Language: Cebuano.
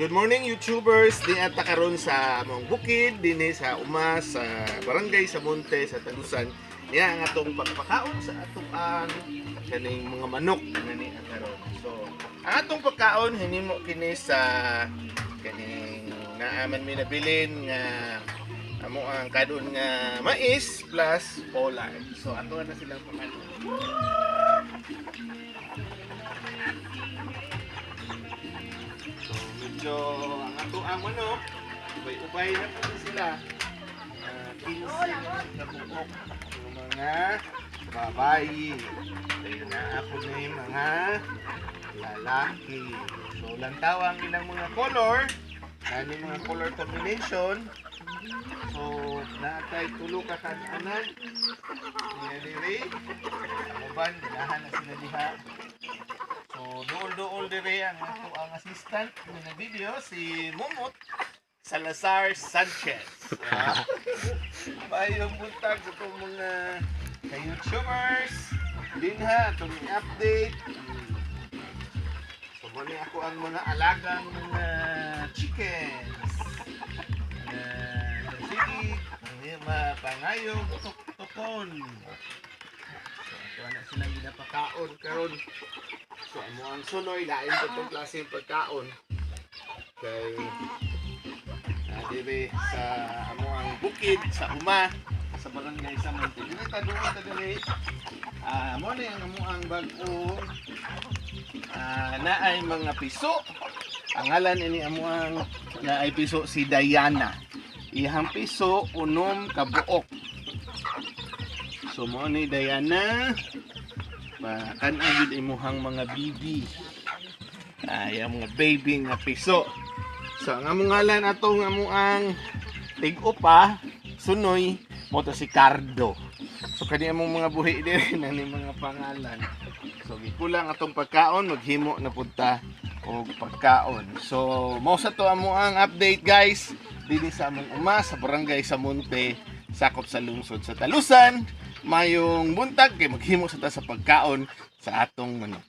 Good morning, YouTubers. Di ata karon sa among bukid dinhi sa uma sa barangay sa Monte sa Talusan. Niya ang atong pagpakaon sa atong ang kaning mga manok nga ni karon. So, ang atong pagkaon hinimo kini sa kaning naaman mi nabilin nga amo ang kadon nga mais plus pollard. So ato na silang pakaon. So medyo ang ato ang manok, ubay-ubay na po sila. 15 na buok yung mga babayi. Ayun na ako na yung mga lalaki. So lantaw ang ilang mga color. Nani mga color combination. So naatay tulo ka kan-anan. Niya diri. Ang uban, dinahan na sila diha. So, duol-duol dire ang ato ang assistant nga video si Mumot Salazar Sanchez. Ah. Mayong buntag sa itong mga ka-YouTubers. Dinha, itong update. So, muna ako ang mga alagang mga chickens. Sige, mapangayong tukon. So, ato na silang ginapakaon karon. So, amo ang sunoy, lain ko itong klase ng pagkaon. Kay, dire sa amo ang bukid, sa uma, sa barangay sa Monte. Dire ta doon ta dire. Mo na ang amo ang bag-o naay mga piso. Ang ngalan ini amo ang naay piso si Diana. Ihang piso 6 ka buok. So mo ni Diana, makan-an gyud imuhang mga bibi. Ay, ang mga baby nga piso. So ang among ngalan atong amo ang tig-upa sunoy mo to si Cardo. So kani among mga buhi diri na ni mga pangalan. So gikulang atong pagkaon, maghimo na pud ta og pagkaon. So mao sa to amo ang update, guys, dinhi sa among uma sa barangay sa Monte, sakop sa lungsod sa Talusan. Mayong buntag kay maghimo sa ta sa pagkaon sa atong manok.